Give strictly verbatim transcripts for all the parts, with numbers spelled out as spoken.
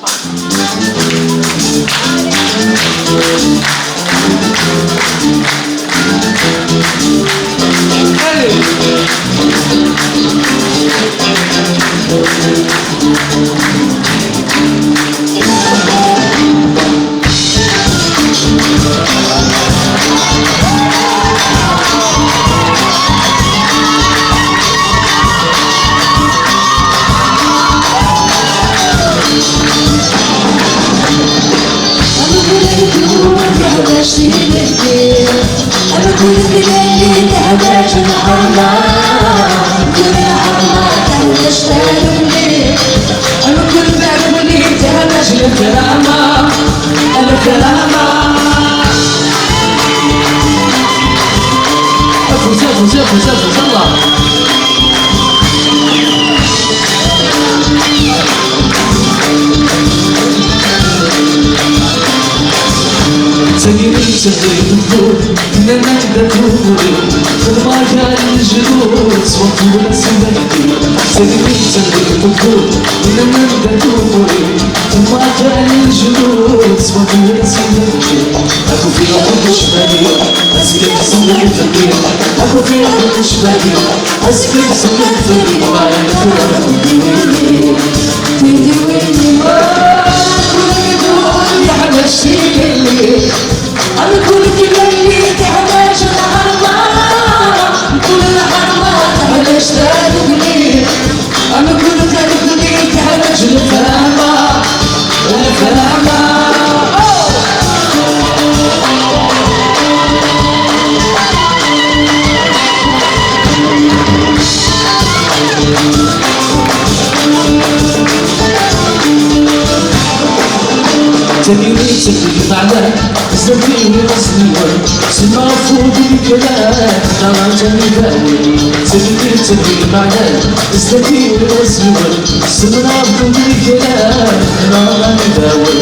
أفوز، أفوز، أفوز، أفوز، الله. Tagi i d-tebdid n tewwurt, nnan-ak d atumuri, xedmeɣ-ak a lejdud, swafu ula s ibakti. Tagi i d-tebdid n tewwurt, nnan-ak d atumuri, xedmeɣ-ak a lejdud, swafu ula s ibakti. Akufi akk cbali, asif yexzem lfenni. Akufi akk cbali, asif yexzem lfenni. Tagi i d-tebdid n tewwurt, zdat-i ɣas yiwen, semma afud i kra, neɣ atan ibawen. Tagi i d-tebdid n tewwurt, zdat-i ɣas yiwen, semma afud i kra, neɣ atan ibawen.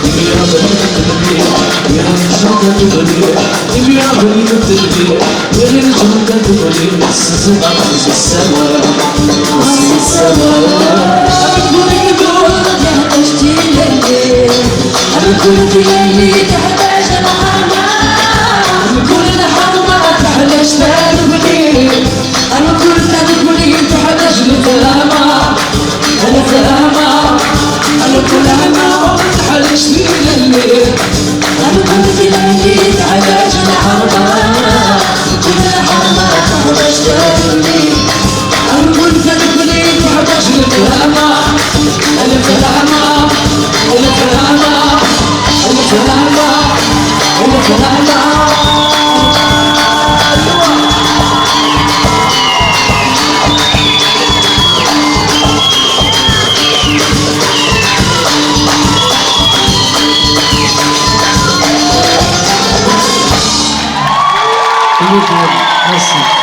Imi abrid n tebdid, imi abrid n tebdid, imi abrid n tebdid. Win iǧǧen kan tugdi, s zzman, s ssawal, s ssawal. Mkul tilelli teḥtaǧ lḥerma, mkul lḥerma teḥtaǧ tadukli, mkul tadukli teḥtaǧ lefhama. Lefhama, lefhama ur teḥric tilelli. Lefhama teḥtaǧ lḥerma. Lefhama teḥtaǧ tilelli. Lefhama, lefhama, lefhama, lefhama, lefhama. Merci.